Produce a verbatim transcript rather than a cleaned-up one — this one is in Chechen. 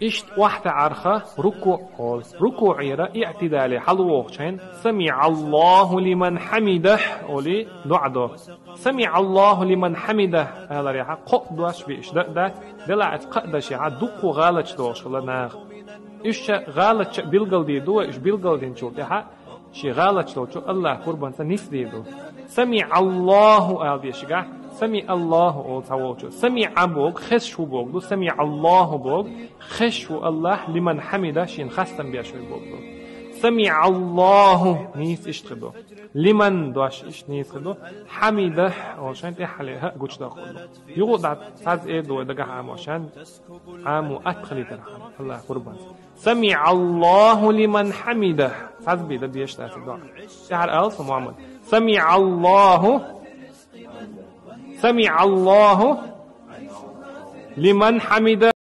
Иштта охьатаьӀарха рукуӀ олу. РукуӀера иӀтидале хьалавогӀучу хенахь «Самиъаллаху лиман хьамидахь» олий доӀа до. «Самиъаллаху лиман хьамидахь» аларехьа кхоъ дош биъш дан а дац, делахь а кхаа дашехьа дуккха гӀалаташ дохуш хилла наха. Уьш ша гӀалаташ а билгалдийр ду вай, уьш билгалдинчул тӀаьхьа шен гӀалаташ долчу Аллахь пурбанца нисдийр ду. «Самиъаллаху» ала дезаш гахь, «Самиъаллаху» олу цхьаволчо. «Самиъа» боху, хезаш ву боху ду, «Самиъаллаху» боху, хезаш ву Аллахь, «лиман хьамидахь» шена хастам беш ву боху ду. «Самиъаллаху» нийса иштта хир ду. «Лиман» дош иштта нийса хир ду. «Хьамидахь» олу шайн тӀаьххьале хӀаъ гучудоккхур ду. Юха а дӀа цхьацца эр ду вай дагахь Ӏамош, Ӏамо атта хилийтархьама, Аллахь пурбанца. «Самиъаллаху лиман хьамидахь». Цхьацца бен дан дезаш дац и доӀа. ТӀаьхьара ала со, Мухьаммад. «Самиъаллаху, самиъаллаху лиман хьамидахь».